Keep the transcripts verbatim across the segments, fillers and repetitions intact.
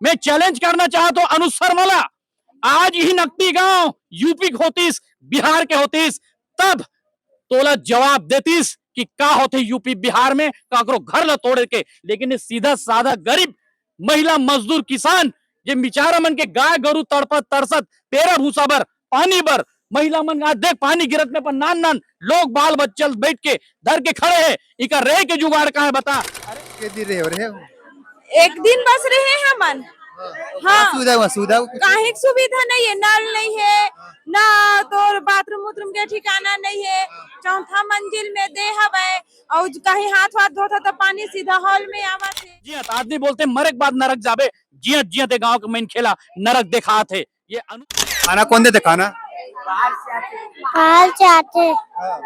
मैं चैलेंज करना चाहत हूं अनुज शर्मा ला, आज ही नकटी गांव यूपी के होतिस, बिहार के होतिस, तब तोला जवाब देतिस कि का होथे यूपी बिहार में, काकरो घर ला तोड़े के। लेकिन ये सीधा साधा गरीब महिला, मजदूर, किसान, जे बेचारा मन के गाय गरु तड़पत तरसत पेरा भूसा बर, पानी बर, महिला मन आज देख पानी गिरत में अपन नान नान लोग बाल बच्चा बैठ के धर के खड़े हे, इका रहे के जुगाड़ का है बता? के दिन रहे हो, रहे हो? एक दिन बस रहे हमन। हाँ। सुविधा हुआ, सुविधा हुआ कुछ? काहे के सुविधा नहीं है, नल नहीं है, ना तोर बाथरूम उथरूम के ठिकाना नहीं है। चौथा मंजिल में दे हवय, और कहीं हाथ वाथ धोता तो पानी सीधा हॉल में आवत है। जियत आदमी बोलते मरे के बाद नरक जाबे, जियत जियत ए गांव के मनखे ला नरक देखात हे। ये अनु- खाना कौन देते खाना? बाहर से आते। हाँ।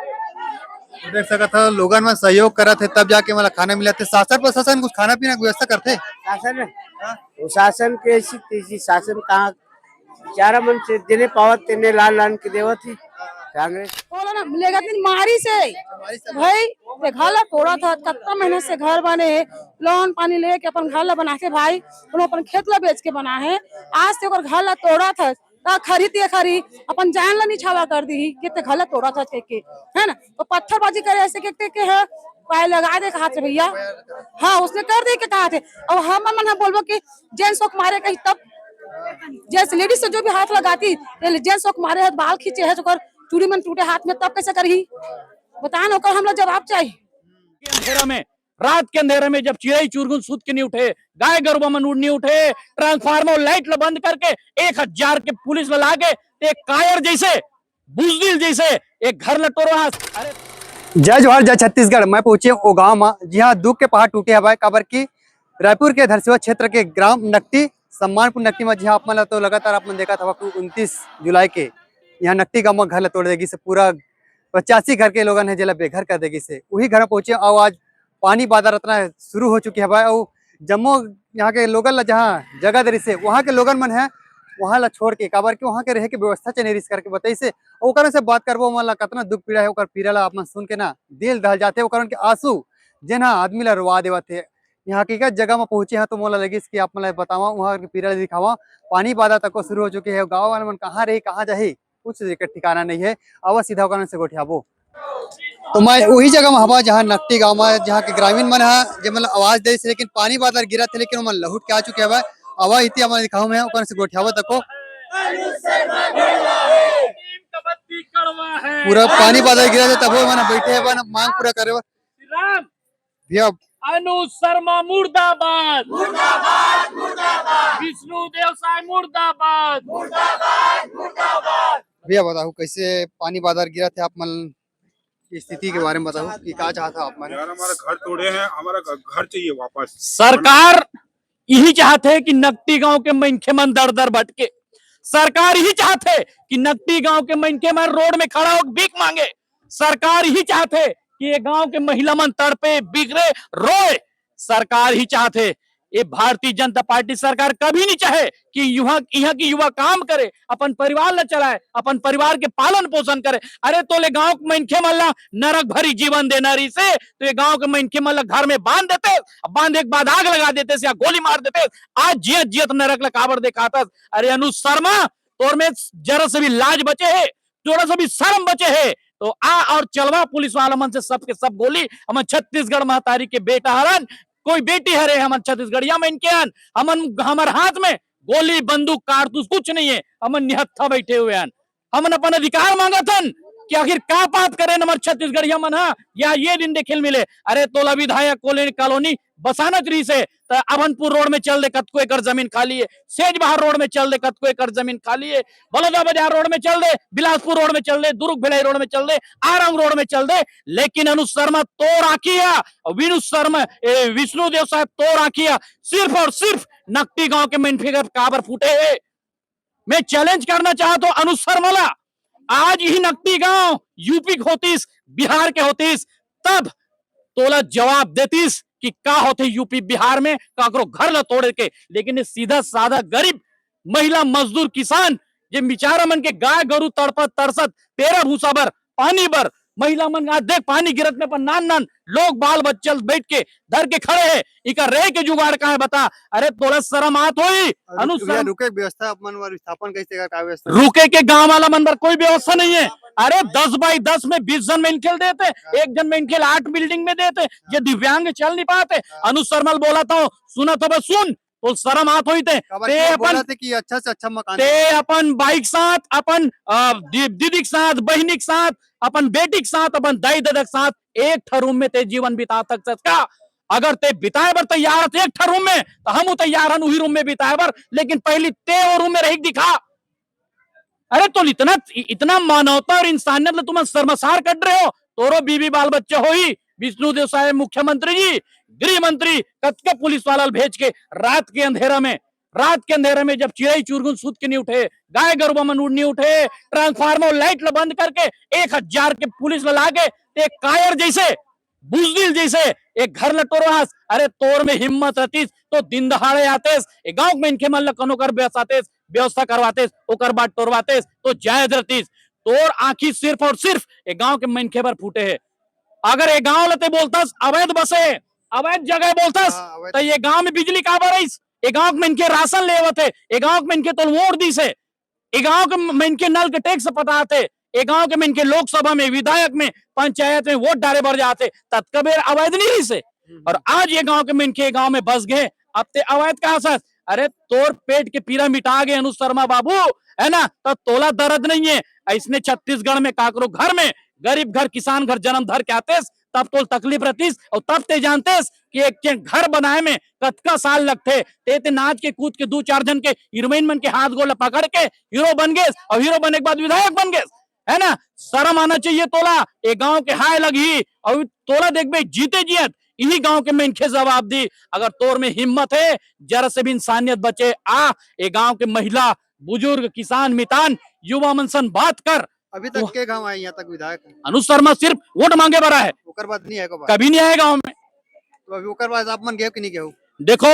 तो देख सकत हो, लोगन मन सहयोग करत हे, तब जाके मतलब खाना मिलत हे। शासन प्रशासन कुछ खाना पीना के व्यवस्था करथे? शासन में? हाँ। वो शासन के ऐसी तैसी शासन कहाँ, बेचारा मन से जेने पावत तेने लान लान के देवत हे कांग्रेस। बोलो ना, लेगा दिन मारी से। मारी से। भाई, ते घर ला तोड़ा था, कितना मेहनत से घर बने हे, लोन पानी लेके अपन घर ला बना के भाई, उन्होंने अपन खेत ला बेच के बना है, आज से ओकर घर ला तोड़ा था, ता खरी ते खरी, अपन जान ला निछावर कर दी, कि ते घर ला तोड़ा था के, है ना? तो पत्थरबाजी करे ऐसे के, के, के है, पाए लगा दे कहा थे भैया, हाँ, उसने कर दे के कहा थे। अब हम मन हम बोलबो कि जेंट्स ओक मारे कही तब, जेंट्स लेडीज से जो भी हाथ लगाती, ते जेंट्स ओक मारे है, बाल खींचे है, ओकर चूड़ी मन टूटे हाथ में, तब कैसे करही? बता ना, ओकर हम लोग जवाब चाहिए। अंधेरा में, रात के अंधेरा में जब चिड़ई चुरगुन सूत के नहीं उठे, गाय गरुवा मन उड़ नहीं उठे, ट्रांसफार्मर लाइट ला बंद करके एक हजार के पुलिस ला लागे, ते कायर जैसे, बुजदिल जैसे एक घर ला टोरवास। अरे जय जोहार, जय छत्तीसगढ़। मैं पहुंचे ओ गांव में, जिहां दुख के पहाड़ टूटे हवय, काबर कि रायपुर के धरसीवा क्षेत्र के ग्राम नकटी, सम्मानपुर नकटी में, जिहां आप मन ला तो लगातार आप मन देखत हवा कि उनतीस जुलाई के यहां नकटी गांव में घर ला तोड़ दे गिस हे, पूरा पचासी घर के लोगन हे जेला बेघर कर दे गिस हे। उही घर में पहुंचे अउ आज पानी बादर अतना शुरू हो चुके हवय अउ जम्मो यहाँ के लोगन ला जहाँ जगह दे रिहिस हे, वहाँ के लोगन मन हे वहाँ ला छोड़ के, काबर कि वहाँ के रहे के व्यवस्था च नइ रिहिस करके बताइस हे। ओकर से बात करबो, ओमन ला कतना दुख पीड़ा हे, ओकर पीड़ा ला आप मन सुन के ना दिल दहल जाथे, ओकर मन के आंसू जेन ह आदमी ला रोवा देवत हे। यहाँ हकीकत जगह म पहुंचे हा तो मोला लगिस कि आप मन ला बतावा, वहाँ के पीड़ा ला दिखावा। पानी बादर तको शुरू हो चुके हे, गाँव वाले मन कहाँ रही, कहाँ जाही, कुछ एकर ठिकाना नहीं है। आवा सीधा ओकर से गोठियाबो। तो मैं वही जगह में हवा, जहाँ नकटी गांव में, जहाँ के ग्रामीण मन हा, जे मन ला आवाज दे से, लेकिन पानी बादर गिरत हे, लेकिन ओमन लहुट के आ चुके हवा। आवा इति हमन दिखाऊं मैं, ओकर से गोठियाबो तको। पूरा पानी बादर गिरत हे, तबो मन बैठे हे, अपन मांग पूरा करे बर। राम भैया। अनुज शर्मा मुर्दाबाद, मुर्दाबाद, मुर्दाबाद। विष्णु देव साय मुर्दाबाद, मुर्दाबाद, मुर्दाबाद। भैया बताओ, कैसे पानी बादर गिरत हे, आप मन की स्थिति के बारे में बताओ कि का चाहत हा आप मन? यार, हमारा घर तोड़े हैं, हमारा घ-, घर चाहिए वापस। सरकार यही चाहत हे कि नकटी गांव के मनखे मन दर दर भटके। सरकार यही चाहत हे कि नकटी गांव के मनखे मन रोड में खड़ा होकर भीख मांगे। सरकार यही चाहत हे कि ये गांव के महिला मन तड़पे, बिगड़े, रोए। सरकार यही चाहत हे। ये भारतीय जनता पार्टी सरकार कभी नहीं चाहे कि युवा, यहाँ की युवा काम करे, अपन परिवार ला चलाए, अपन परिवार के पालन पोषण करे। अरे तोला गांव के मनखे मन ला नरक भरी जीवन देना रिहिस हे, तो ये गांव के मनखे मन ला घर में बांध देते, बांधे के बाद आग लगा देते या गोली मार देते। आज जियत जियत नरक ला काबर देखाथस? अरे अनुज शर्मा, तोर में जरा से भी लाज बचे हे, थोड़ा सा भी शर्म बचे हे, तो आ और चलवा पुलिस वाला मन से सबके सब गोली। हमन छत्तीसगढ़ महतारी के बेटा हरन, कोई बेटी हरे, हमन छत्तीसगढ़िया मन के हन, हमन, हमर हाथ में गोली, बंदूक, कारतूस कुछ नहीं है, हमन निहत्था बैठे हुए हन। हमन अपन अधिकार मांगत हन कि आखिर का पाप करे हमर छत्तीसगढ़िया मन हा, या ये दिन देखे ल मिले। अरे तोला विधायक कॉलोनी, कॉलोनी बसाना च रहिस हे, त अभनपुर रोड में चल दे, कतको एकड़ जमीन खाली हे। सेजबहार रोड में चल दे, कतको एकड़ जमीन खाली हे। बलौदा बाजार रोड में चल दे, बिलासपुर रोड में चल दे, दुर्ग भिलाई रोड में चल दे, आरंग रोड में चल दे, लेकिन अनुज शर्मा तोर आंखी हा, विनु शर्मा, ए, विष्णु देव साहब तोर आंखी हा, सिर्फ और सिर्फ नकटी गांव के मनखे काबर फूटे हे। मैं चैलेंज करना चाहत हूं अनुज शर्मा ला, आज ही नकटी गांव यूपी के होतिस, बिहार के होतिस, तब तोला जवाब देतिस कि का होथे यूपी बिहार में, काकरो घर ला तोड़े के। लेकिन ये सीधा साधा गरीब महिला, मजदूर, किसान, जे बेचारा मन के गाय गरु तड़पत तरसत पेरा भूसा बर, पानी बर, महिला मन आज देख पानी गिरत में अपन नान नान लोग बाल बच्चा बैठ के धर के खड़े हे, इकर रहे के जुगाड़ का है बता? अरे तोला शर्म आत होई? अरे अनु रुक भैया, शर्म रुके के व्यवस्था अपन बर स्थापन कैसे कर, का व्यवस्था? रुके के गांव वाला मन बर कोई व्यवस्था नहीं है। अरे दस बाई दस में बीस जन मनखे ल देते, एक जन मनखे ल आठ बिल्डिंग में देते, ये दिव्यांग चल नहीं पाते। अनु शर्मा ल बोला था, सुना तो बस सुन, तो शर्म आत होई ते। काबर ते कि वो अपन बोला थे कि अच्छा से अच्छा मकान ते दे। अपन बाई के साथ, अपन, अ, दी-, दीदी के साथ, बहिनी के साथ, अपन बेटी के साथ, अपन दाई ददा के साथ एक ठा रूम में ते जीवन बिता सकत का? अगर ते बिताए बर तैयार हस एक ठा रूम में, तो हम तैयार हन उही रूम में बिताए बर, लेकिन पहली ते वो रूम में रही के दिखा। अरे तो इतना, इतना मानवता और इंसानियत ले तुम शर्मसार कर रहे हो। तोरो बीवी बाल बच्चे होई, विष्णु देव साय मुख्यमंत्री जी, गृह मंत्री, कतका पुलिस वाला ल भेज के रात के अंधेरा में, रात के अंधेरा में जब चिड़ई चुरगुन सूत के नहीं उठे, गाय गरुवा मन उड़ नहीं उठे, ट्रांसफार्मर लाइट ल बंद करके एक हजार के पुलिस ल लागे, ते कायर जैसे, बुजदिल जैसे एक घर ल टोरवास। अरे तोर में हिम्मत रहतीस तो दिन दहाड़े आतेस, ए गांव के मनखे मन ल कोनो कर बसातेस, व्यवस्था करवातेस, ओकर बाद टोरवातेस तो जायज रहतीस। तोर आंखी सिर्फ और सिर्फ ए गांव के मनखे बर फूटे हे। अगर ए गांव ल ते बोलतस अवैध बसे, अवैध जगह बोलतस, हाँ, अवैध। तो ये गांव में बिजली काबर आइस? ए गांव के मनखे राशन लेवत हे, ए गांव के मनखे तोल वोट दिस हे, ए गांव के मनखे नल के टैक्स पटात हे, ए गांव के मनखे लोकसभा में, विधायक में, पंचायत में वोट डारे बर जात हे, ततका बेर अवैध नहीं रहिस हे। हम्म। और आज ये गांव के मनखे गांव में बस गए, अब ते अवैध कहा सस? अरे तोर पेट के पीरा मिटा गए अनु शर्मा बाबू, है ना? तो तोला दर्द नहीं है। ऐसने छत्तीसगढ़ में काकरो घर में, गरीब घर, किसान घर जन्म धर के आतेस, तब तोल तकलीफ रहतीस और तब ते जानतेस कि एक के घर बनाए में कतका साल लगथे। ते ते नाच के कूद के दू चार जन के हीरोइन मन के हाथ गोला पकड़ के हीरो बन गेस और हीरो बने के बाद विधायक बन गेस, है ना? शर्म आना चाहिए तोला। ए गांव के हाय लगही और तोला देखबे जीते जियत इही गांव के मनखे जवाब दी। अगर तोर में हिम्मत है, जरा से भी इंसानियत बचे, आ ए गांव के महिला, बुजुर्ग, किसान, मितान, युवा मन सन बात कर। अभी तक वो के गांव आए यहाँ तक विधायक? अनु शर्मा सिर्फ वोट मांगे बर आए, ओकर बाद नहीं आए को बात। कभी नहीं आए गांव में। तो अभी ओकर बाद आप मन गए कि नहीं गए हो? देखो,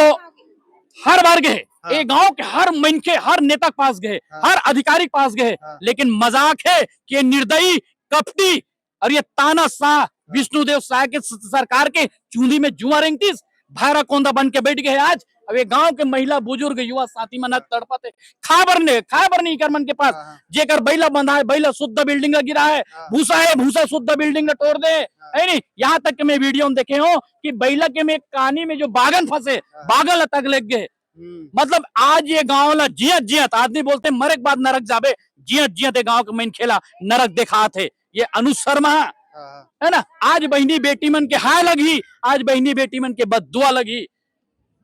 हर बार गए, हाँ। ये गांव के हर मनखे, हर नेता के पास गए, हाँ। हर अधिकारी के पास गए, हाँ। लेकिन मजाक है कि ये निर्दयी, कपटी और ये तानाशाह विष्णुदेव साय के स-, सरकार के चूंदी में जुआ रेंगतीस, भारा कोंदा बन के बैठ गए आज। अब ये गांव के महिला, बुजुर्ग, युवा साथी मन तड़पत हे, खाए बर ने, खाए बर नहीं कर मन के पास। हाँ, हाँ। जेकर बइला बंधा है, बइला शुद्ध बिल्डिंग ला गिरा है, हाँ। भूसा है, भूसा शुद्ध बिल्डिंग ला टोर दे, हाँ। है नहीं? यहाँ तक कि मैं वीडियो में देखे हो कि बइला के में कानी में जो बागन फंसे, हाँ। बागन ला तक लेग गए। हम्म। मतलब आज ये गांव ला जियत जियत, आदमी बोलते मरे के बाद नरक जाबे, जियत जियत ये गांव के मनखे ला नरक देखात हे। ये अनु शर्मा, हाँ, हाँ। है ना? आज बहिनी बेटी मन के हाय लगही, आज बहिनी बेटी मन के बददुआ लगही।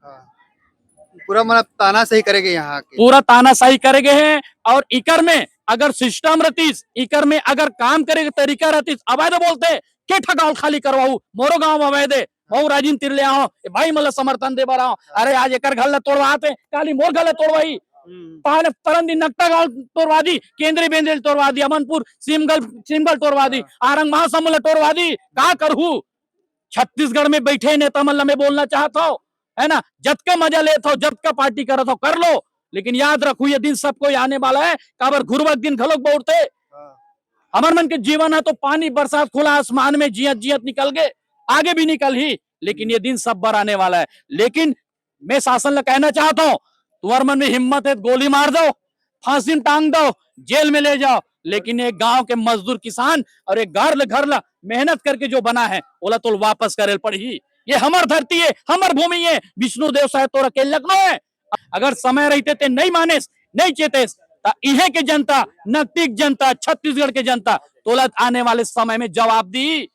हाँ। पूरा मतलब तानाशाही करे गे यहाँ के। पूरा तानाशाही करे गे हे। और इकर में अगर सिस्टम रहतीस, इकर में अगर काम करे के तरीका रहतीस, अवैध बोलते, के ठा गांव खाली करवाहू, मोरो गांव अवैध हे, मऊ राजिम तीर ले आहो, ए भाई मन ला समर्थन दे बर आहो। अरे आज एकर घर ला तोड़वात हे, काली मोर घर ला तोड़वाही। हम्म। पान-, परन दिन नकटा गांव तोड़वा दी, केंद्रीय बेंद्रे तोड़वा दी, अमनपुर, सिमगल, सिमगल तोड़वा दी, हाँ। आरंग महासमुंद ला तोड़वा दी, का करहू? छत्तीसगढ़ में बैठे नेता मन ला मैं बोलना चाहत हूँ, है ना, जतका मजा लेत हो, जतका पार्टी करत हो, कर लो, लेकिन याद रखो ये दिन सब कोई आने वाला है। काबर घुरवा के दिन घलोक बउरथे। हाँ। हमर मन के जीवन है तो पानी बरसात खुला आसमान में जियत जियत निकल गए, आगे भी निकलही, लेकिन ये दिन सब बर आने वाला है। लेकिन मैं शासन ला कहना चाहत हूँ, तुम्हर मन में हिम्मत है तो गोली मार दो, फांसी में टांग दो, जेल में ले जाओ, लेकिन एक गांव के मजदूर किसान और एक घर ल-, घर ला मेहनत करके जो बना है, ओला तोल वापस करे ल पड़ही। ये हमर धरती है, हमर भूमि है, विष्णु देव साय तोर अकेल्ला के नो है। अगर समय रहते ते नहीं मानेस, नहीं चेतेस, त इहे के जनता, नकटी के जनता, छत्तीसगढ़ के जनता तोला आने वाले समय में जवाब दी।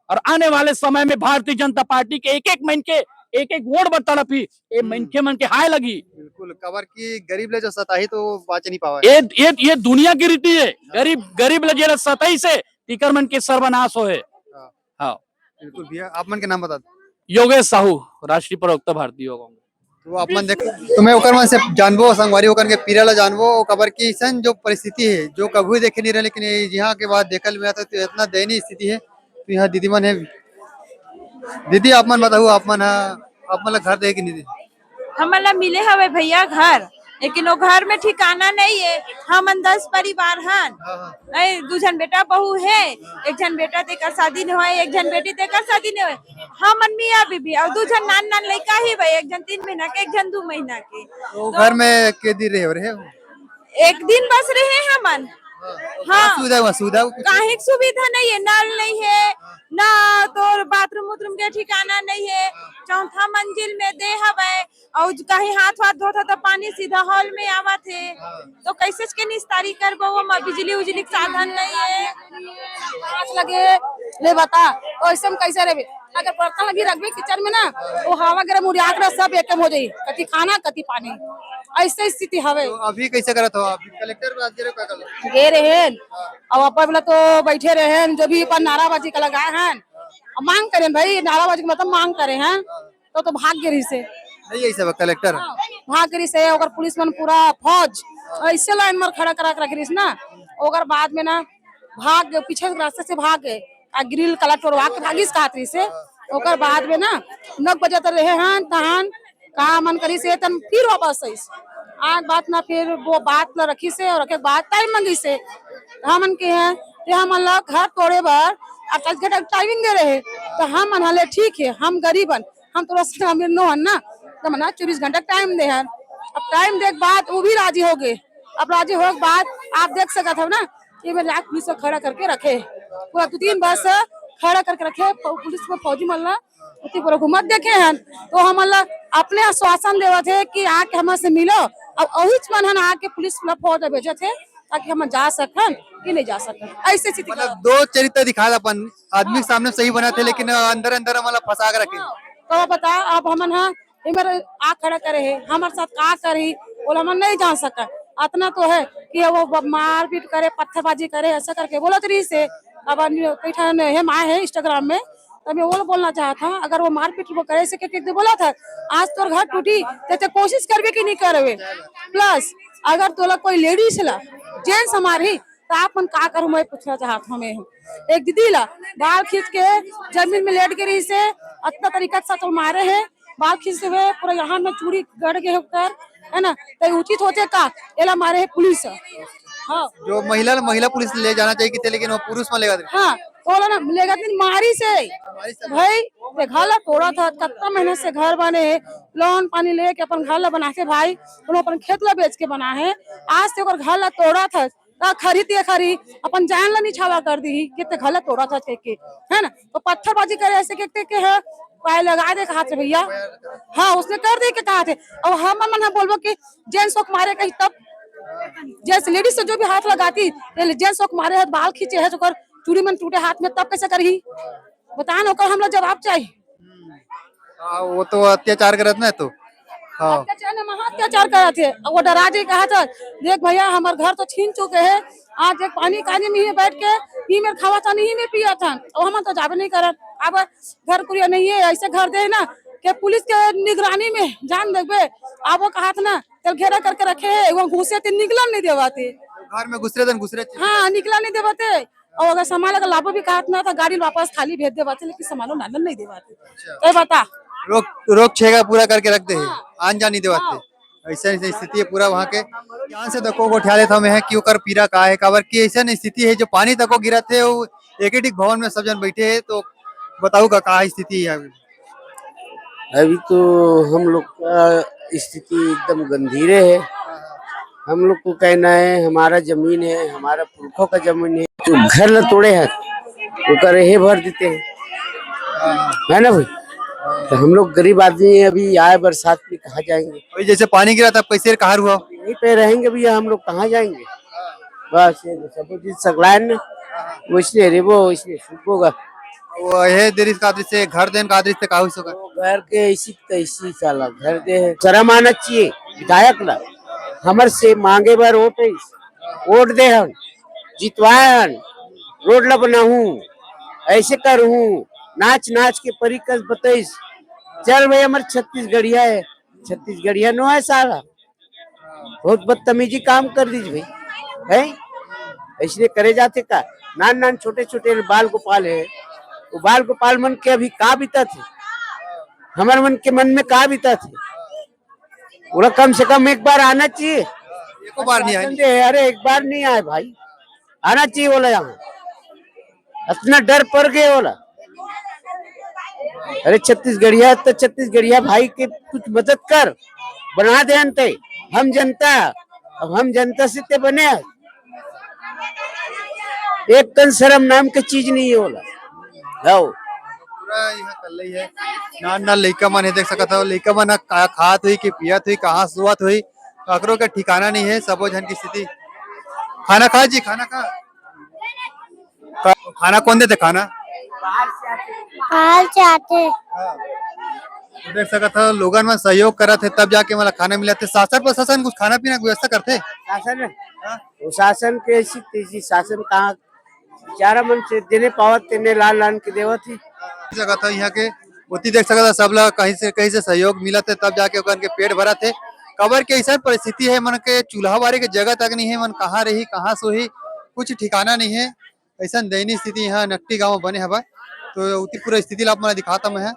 और आने वाले समय में भारतीय जनता पार्टी के एक एक मन के एक एक वोट बर तड़पही, ये हम्म। मनखे मन के हाय लगही। बिल्कुल, काबर कि गरीब ले जो सताही तो वो बाँच नहीं पावे। ये, ये, ये दुनिया की रीति है। गरीब, गरीब ले जेला सताही से तिकर मन के सर्वनाश होहे। हाँ। हाँ। बिल्कुल भैया, आप मन के नाम बता दो। योगेश साहू, राष्ट्रीय प्रवक्ता भारतीय युवा कांग्रेस। तो आप मन देख, तुम्हें ओकर मन से जानबो, संगवारी ओकर के पीरा ला जानबो, काबर कि अइसन जो परिस्थिति है, जो कभी देखे नहीं रहे, लेकिन ये यहाँ के बाद देखल में आता, तो इतना दयनीय स्थिति है। तो यहाँ दीदी मन है, दीदी आप मन बताओ, आप मन हा, आप मन ला घर दे कि नहीं दे? हमन ला मिले हवे भैया घर, लेकिन वो घर में ठिकाना नहीं है। हमन दस परिवार हन। हाँ, हाँ। ए, दू झन बेटा बहू है, एक झन बेटा तेकर शादी नहीं होय, एक झन बेटी तेकर शादी नहीं होय। हमन मियाँ बीबी अउ दू झन नान नान लइका ही भाई, एक झन तीन महीना के, एक झन दू महीना के। तो तो घर में के दिन रहे हो, रहे हो? एक दिन बस रहे हमन। हाँ। सुविधा हुआ, सुविधा हुआ कुछ? काहे के सुविधा नहीं है, नल नहीं है, ना तो बाथरूम उथरूम के ठिकाना नहीं है। चौथा मंजिल में दे हवय, अउ कहीं हाथ वाथ धोत ह तो पानी सीधा हॉल में आवत है। हाँ। तो कैसे के निस्तारी करबो, वो म बिजली उजली के साधन नहीं है। हाथ लगे ले बता, तो ऐसे में कैसे रहबे? अगर बर्तन अभी रखबे किचन में ना, तो हवा गरम उड़िया के सब एकम हो जाई, कति खाना कति पानी, ऐसे स्थिति हवे। तो अभी कैसे करत हो? अभी कलेक्टर पास गे रहे हो, का करत हो? गे रहे हैं। हाँ। अब अपन बोला तो बैठे रहे हैं, जो भी अपन नाराबाजी का लगाए हैं, अब मांग करें भाई, नाराबाजी का मतलब मांग करे हैं, तो, तो भाग गे रहिस हे। नहीं, ऐसे बा, कलेक्टर। हाँ, भाग गे रहिस हे, ओकर पुलिस मन पूरा फौज ऐसे लाइन में खड़ा करा के रख रहिस ना, ओकर बाद में ना भाग गे, पीछे के रास्ते से भाग गे, आ ग्रिल कला तोड़वा के भागिस कहत रहिस हे। ओकर बाद में ना नौ बजे तक रहे हन, तहन का मन करिस हे, तन फिर वापस आइस। आग बात ना फिर वो बात ला रखिस हे, और रखे के बाद टाइम मंगिस हे। हमन के हैं, ते हमन ला घर तोड़े बर अट्ठाईस घंटा टाइमिंग दे रहे, तो हमन हले ठीक है, हम गरीब हन, हम तोरा से अमीर नो हन ना, तो मना चौबीस घंटा टाइम दे हन। अब टाइम दे के बाद वो भी राजी हो गए। अब राजी हो के बाद आप देख सकत हो ना, ये मेरे लाख पुलिस को खड़ा करके रखे, पूरा दो तीन बस खड़ा करके रखे, प-, पुलिस में फौजी मन ला उती पूरा घूमत देखे हन, तो हमन ला अपने आश्वासन देवत हे कि आके हमन से मिलो। अब अहिच मन हन आके पुलिस ला फौज भेजत हे, ताकि हम जा सकन कि नहीं जा सकन, ऐसे स्थिति मतलब का। दो चरित्र दिखात अपन आदमी के सामने सही बनत हे, लेकिन अंदर अंदर हमन ला फंसा के रखे। हाँ, तो बता, अब हमन हा एमर आ खड़ा करे हे, हमर साथ का करही, ओला हमन नहीं जान सकन। अतना तो है कि वो ब-, मारपीट करे, पत्थरबाजी करे, ऐसा करके बोलत रहिस हे। अब अन्य कई ठन हे माए हे Instagram में, तो मैं वो बोलना चाहत हूँ, अगर वो मारपीट वो करे से के, के बोला था, आज तोर घर टूटी, ते, ते कोशिश करबे कि नहीं करबे? प्लस अगर तोला कोई लेडीज ला जेंट्स मारही, तो आप मन का करू, मैं पूछना चाहत हूँ मैं। एक दीदी ला बाल खींच के जमीन में लेट के रहिस हे, अतना तरीका से तो मारे हे, बाल खींचते हुए पूरा यहाँ में चूड़ी गड़ गए ओकर, है ना, तो उचित होथे का? एला मारे हे पुलिस। हाँ। जो महिला, महिला पुलिस ले जाना चाहिए कि थे, लेकिन वो पुरुष में लेगा। हाँ, तो ओला ना लेगा दिन मारिस हे। मारिस हे। भाई, ते घर ला तोड़त हस, कतना मेहनत से घर बने हे, लोन पानी लेके अपन घर ला बना के भाई, कोनो अपन खेत ला बेच के बना हे, आज ते ओकर घर ला तोड़त हस, त खरी ते खरी, अपन जान ला निछावर कर दिही, कि ते घर ला तोड़त हस के, है ना? तो पत्थरबाजी करे ऐसे के, के, के है, पाए लगा दे कहत हे भैया। हाँ, उसने कर दे के कहत हे। अब हम मन ह बोलबो कि जेंट्स को मारे कही तब, जेंट्स लेडीज से जो भी हाथ लगाती, ये जेंट्स को मारे है, बाल खींचे है, तो ओकर चूड़ी मन टूटे हाथ में, तब कैसे करही? बता ना, ओकर हमला जवाब चाहिए। हाँ, वो तो अत्याचार करत ना तो। हाँ। अत्याचार ने महा अत्याचार करत हे। अब वो डरा जी कहा था, "देख भैया, हमर घर तो छीन चुके हैं, आज एक पानी कानी में ही बैठ के ही मेर खावा था, नहीं में पिया था, और हम तो जाबे नहीं करत।" अब घर कुरिया नहीं है, ऐसे घर दे ना कि पुलिस के निगरानी में जान देबे। अब वो कहा था ना, चल घेरा करके रखे है, वो घुसे थे, निकलन नहीं देवा थे। घर में घुसरे थे, घुसरे थे। हाँ, निकलन नहीं देवा थे। और अगर सामान अगर लाबो भी कहत ना, तो गाड़ी वापस खाली भेज देवा थे, लेकिन सामानो नानन नहीं देवा थे। अच्छा। तो बता। रोक, रोक छेगा पूरा करके रख दे है, हाँ। आन जान नहीं देवा थे। हाँ। ऐसा, ऐसी स्थिति है पूरा वहाँ के। ध्यान से देखो, गोठियाले थमे है कि ओकर पीरा का है, काबर कि ऐसा स्थिति है जो पानी तको गिरत है, वो एक एक भवन में सब जन बैठे हैं, तो बताओ का, का स्थिति है अभी? अभी तो हम लोग का स्थिति एकदम गंभीर है। हम लोग को कहना है, हमारा जमीन है, हमारा पुरखों का जमीन है, जो घर न तोड़े हैं, ओकर रहे भर देते हैं, है ना भाई? तो हम लोग गरीब आदमी हैं, अभी आए बरसात में कहाँ जाएंगे? अभी जैसे पानी गिरा था, कैसे कहाँ हुआ? यहीं पे रहेंगे भैया, हम लोग कहाँ जाएंगे? बस ये सब चीज सकलायन ना, वैसने रेबो, वैसने सुखबो गा। वो हे देरिस का दृश्य, घर देन का दृश्य का हो सका? वो घर के ऐसी तैसी साला घर दे है। शर्म आना चाहिए विधायक ला। हमर से मांगे बर वोट है, वोट दे हन, जितवाए हन, रोड ला बनाहूं, ऐसे करहूं, नाच नाच के परिकस बतैस। चल भाई, हमर छत्तीसगढ़िया है, छत्तीसगढ़िया नो है साला। बहुत बदतमीजी काम कर दीज भाई, हैं? ऐसने करे जाथे का? नान नान छोटे छोटे बाल गोपाल है, वो बाल गोपाल मन के अभी का बीतत हे, हमर मन के मन में का बीतत हे? पूरा कम से कम एक बार आना चाहिए। एको बार नहीं आए। अरे, एक बार नहीं आए भाई, आना चाहिए बोला यहाँ। इतना डर पड़ गया बोला। अरे छत्तीसगढ़िया तो छत्तीसगढ़िया भाई के कुछ मदद कर, बना दे अंते। हम जनता, अब हम जनता से ते बने। एक कन शर्म नाम के चीज नहीं है बोला। हाँ। पूरा यहाँ कर ले हे। नान नान लइका मन हे, देख सकत हव, लइका मन ह का खात होही कि पियत होही, कहाँ सोवत होही, काकरो के ठिकाना नहीं है। सबो झन की स्थिति। खाना खा जी, खाना खा। खा-, खाना कौन देते खाना? बाहर से आते। हाँ। तो देख सकत हव, लोगन मन सहयोग करत हे, तब जाके मला खाना मिलत हे। शासन प्रशासन कुछ खाना पीना के व्यवस्था करथे? शासन, हाँ? वो शासन के ऐसी तैसी शासन कहाँ, बेचारा मन से जेने पावत तेने लान लान के देवत हे। जगह था यहाँ के, ओती देख सकत हव, सब ला कहीं से, कहीं से सहयोग मिलत हे, तब जाके ओकन के पेट भरत हे। काबर के ऐसन परिस्थिति हे, मन के चूल्हा बारे के जगह तक नहीं हे, मन कहाँ रही, कहाँ सोही, कुछ ठिकाना नहीं हे। ऐसन दयनीय स्थिति यहाँ नकटी गांव में बने हवय। तो ओती पूरा स्थिति ला आप मन ला दिखाता मैं ह।